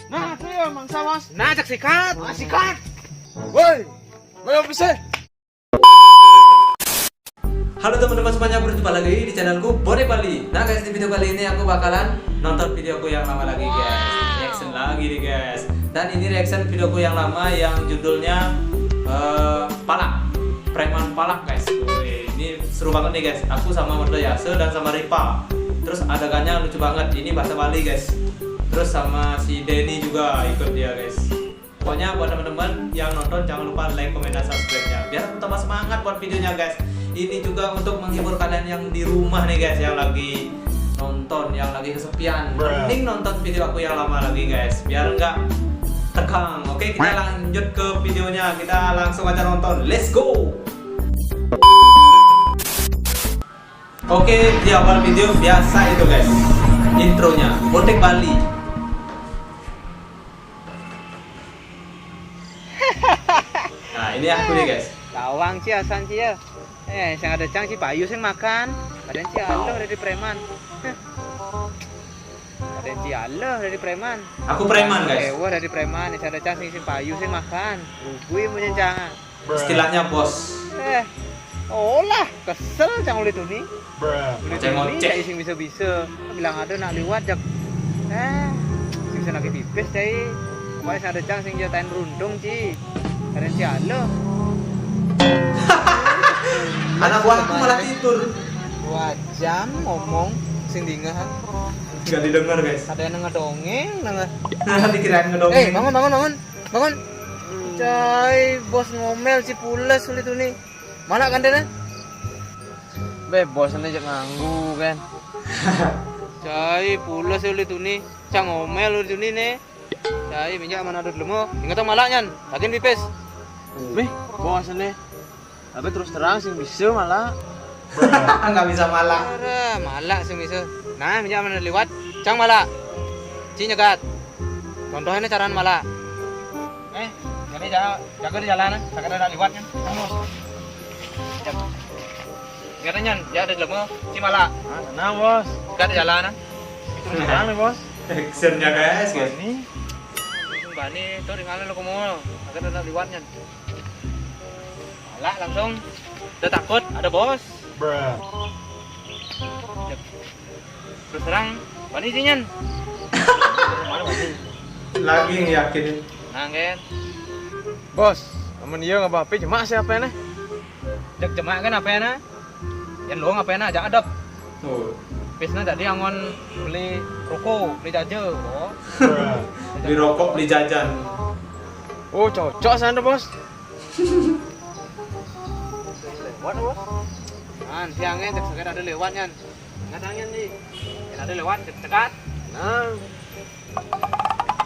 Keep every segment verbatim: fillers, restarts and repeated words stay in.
Nah, itu ya mangsa, Bos. Nah, cek sikat. Ah, sikat. Woi, lo bisa? Halo teman-teman semuanya, berjumpa lagi di channelku Bonek Bali. Nah guys, di video kali ini aku bakalan nonton videoku yang lama lagi guys. Reaction lagi nih guys. Dan ini reaction videoku yang lama yang judulnya eh, Palak. Preman Palak guys. Wih, ini seru banget nih guys. Aku sama Merta Yase dan sama Ripa. Terus adegannya lucu banget. Ini bahasa Bali guys. Terus sama si Denny juga ikut dia guys. Pokoknya buat teman-teman yang nonton jangan lupa like, komen, dan subscribe-nya. Biar aku tambah semangat buat videonya guys. Ini juga untuk menghibur kalian yang di rumah nih guys, yang lagi nonton, yang lagi kesepian. Mending nonton video aku yang lama lagi guys, biar nggak tegang. Oke, kita lanjut ke videonya. Kita langsung aja nonton. Let's go. Oke, di awal video biasa itu guys. Intronya, Bonek Bali. Nah, ini aku nih guys. Lawang ci asan ci ya. Eh, sing ada cang ci payu sing makan. Kadang ci aloh dari preman. Kadang ci aloh dari preman. Aku preman guys. Ewa dari preman, sing ada cang sing sing payu sing makan. Rugui punya cang. Istilahnya bos. Eh, olah kesel cang oleh tuni. Oleh tuni cai sing bisa-bisa. Bilang ada nak liwat jak. Eh, sing bisa lagi pipis cai. Pokoknya sing ada cang sing jatain beruntung ci. Karen ci aloh. Anak buahku malah tidur. Dua jam ngomong sing dingeh. Gak didengar guys. Ada yang nengah dongeng, nengah. Nah, dikirain ngedongeng. Eh, bangun, bangun, bangun. Bangun. Cai bos ngomel ci pules oleh tuni. Mana kan dene? Be, bos ini cek nganggu kan. Cai pules oleh tuni. Cang ngomel oleh tuni ne. Cai minyak mana ada lemo. Ingat malak nyan. Lagi pipis. Mih, bos ini. Tapi terus terang sing bisa malah. Nggak bisa malah. Ada malah sing bisa. Nah, minyak mana liwat? Cang malah. Ci nyegat. Contohnya cara malah. Eh, jadi jaga, jaga di jalanan, jaga ada liwat kan. Terus. Katanya, ya ada jelema, ci malah. Ah, tenang, bos. Jaga di jalanan. Terus terang nih, bos. Actionnya guys, guys. Ini. Bani, tuh di mana lo ke mall? Jaga ada liwatnya. Malah langsung. Udah takut, ada bos. Terus terang, bani jinyan. Mana bani? Lagi ngeyakinin. Nah, kan. Bos, amun iya nggak apa-apa, jemak sih apa nih? Cek jemak kan apa nih? Yang luang apa nih? Ajak adep. Tuh. Pisna tadi angon beli rokok, beli jaja. Oh. Beli rokok, beli jajan. Oh, cocok sana, bos. Lewat, bos. Nah, siangnya cek sekedar ada lewatnya. Katanya nih, ada lewat dekat. Nah.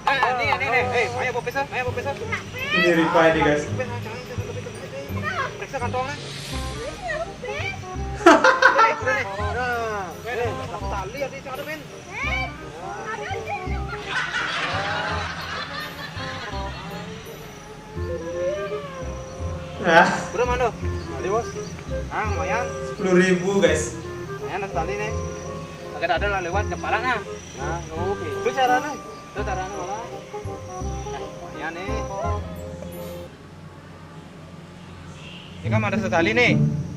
Eh, ini, ini, nih. Eh, ayo, bawa pisau, ayo, bawa pisau. Ini Ripa ini, guys. Periksa kantongnya. Nah, eh, tali ada, Cak, ada, Ben. Nah. Berapa, Mando? Tadi, bos. Ah, lumayan. Sepuluh ribu, guys. Lumayan, ada tali nih. Pakai ada lah lewat, kepala nah. Nah, oh, itu caranya. Itu caranya malah. Nah, lumayan nih. Ini kan ada setali nih.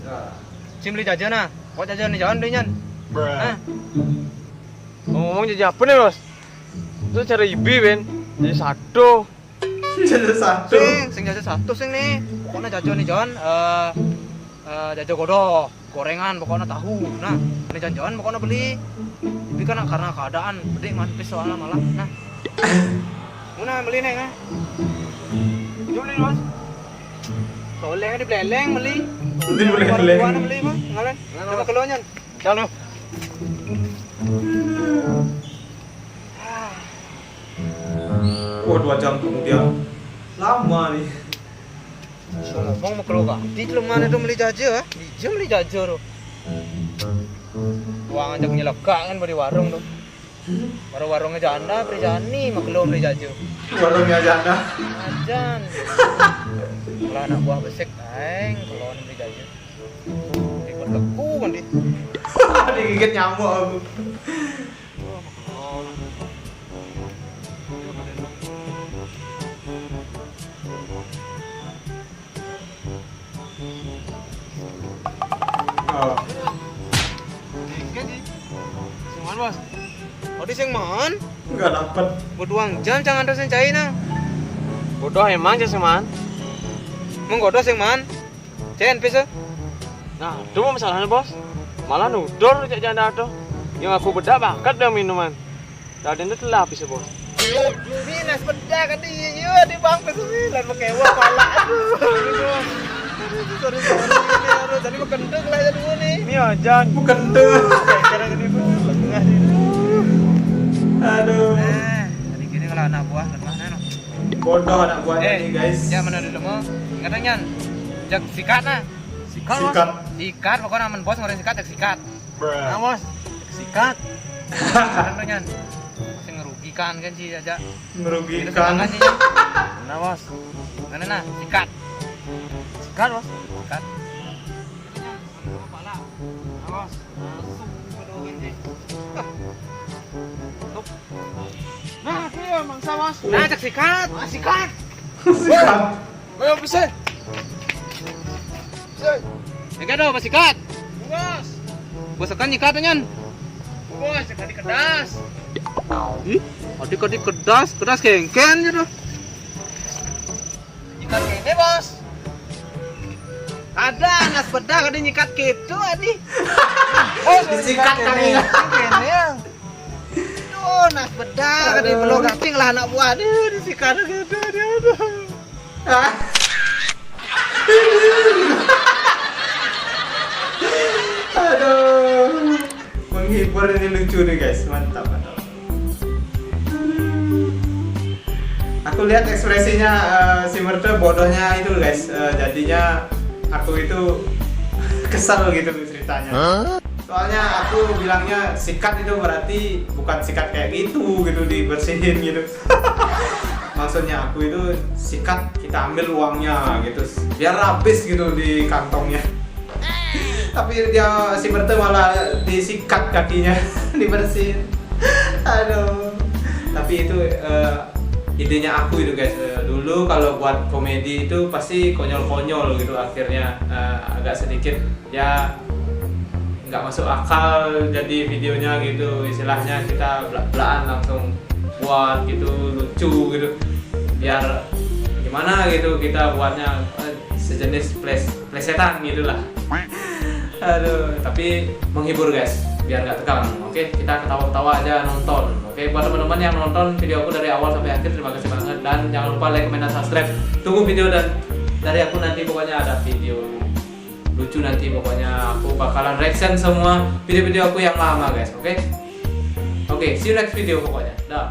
Ya. Cim beli jajan nah. Kok jajan nih jalan belinya? Hah? Ngomong jajan apa nih, bos? Itu cara ibi, Ben. Jadi satu. Jajan satu. Sing, sing jajan satu sing nih. Pokoknya jajan nih, Jon. Eh, eh, jajan godoh, gorengan, pokoknya tahu. Nah, ini jajan pokoknya beli. Tapi kan karena keadaan, beli mantis soalnya malah. Nah. Mana beli nih, nah? Juli, bos. Soleh di beleleng beli. Di beleleng. Mana beli, bos? Ngalan. Sama keluarnya. Jalan. Wah, dua jam kemudian. Lama nih. Ngomong mau keluar. Di mana tuh beli jaja, ah? Di jam beli jaja tuh. Uang ajak nyelekak kan beli warung tuh. Baru warungnya janda, beli jani, mau keluar beli jaja. Warungnya janda. Ajan. Lah anak buah besek, aing keluar beli jaja. Ribet leku kan di. Digigit nyamuk aku. Oh, oh. Sing maan? Enggak dapat. Butuh uang jam jangan terus yang cai nang. Bodoh emang, Cen, sing maan. Menggodoh sing maan. Cen, pisa. Nah, itu masalahnya, Bos. Malah nudur cek janda tuh. Yang aku bedak bakat dia minuman. Tadi itu telah habis, Bos. Ini nas bedak kan, iya, iya, di bang pisa sembilan pakai uang pala. Aduh. Sorry, sorry, ini harus jadi bekendek lah ya dulu nih. Ini aja. Bukan tuh. Kira-kira ini pun lengah ini. Aduh. Nah, jadi gini kalau anak buah lemah nah. Bodoh anak buah Eh, ini, guys. Ya mana dulu mau? Katanya, jak sikat nah. Sikat, Bos. Sikat. Sikat, pokoknya aman bos ngeluarin sikat, jak sikat. Nah, Bos. Sikat. Katanya, masih ngerugikan kan sih aja. Merugikan. Kan sih. Nah, Bos. Mana nah? Sikat. Sikat, Bos. Sikat. Nah, Bos. Langsung pada orang sih. Nah, itu ya, Bang Sawas. Nah, cek sikat. Ah, sikat. Sikat. Ayo, bisa. Bisa. Enggak dong, pas sikat. Bos. Bos akan nyikat nyan. Bos, sekali kedas. Ih, adik-adik kedas, kedas kengken gitu. Nyikat kene, Bos. Ada anak bedak ada nyikat gitu, adi. Oh, disikat kali ya. Kene. Tuh, nas bedak di belok gacing lah anak buah dia disikat gitu dia tuh. Aduh, menghibur ini lucu nih guys, mantap mantap. Aku lihat ekspresinya eh, si Merte bodohnya itu guys, eh, jadinya aku itu kesel gitu ceritanya. Soalnya aku bilangnya sikat itu berarti bukan sikat kayak gitu gitu dibersihin gitu. Maksudnya aku itu sikat kita ambil uangnya gitu biar habis gitu di kantongnya. Tapi dia si Merte malah disikat kakinya dibersihin. Aduh. Tapi itu eh, idenya aku itu guys. Eh, dulu kalau buat komedi itu pasti konyol-konyol gitu akhirnya eh, agak sedikit ya nggak masuk akal jadi videonya gitu, istilahnya kita belak-belakan langsung buat gitu lucu gitu biar gimana gitu kita buatnya eh, sejenis ples plesetan gitulah. Aduh, tapi menghibur guys biar nggak tegang. Oke, kita ketawa-ketawa aja nonton. Oke, buat teman-teman yang nonton video aku dari awal sampai akhir, terima kasih banget dan jangan lupa like, comment, dan subscribe. Tunggu video dan dari aku nanti pokoknya ada video lucu nanti pokoknya aku bakalan reaction semua video-video aku yang lama guys. Oke, oke, see you next video pokoknya. Dah.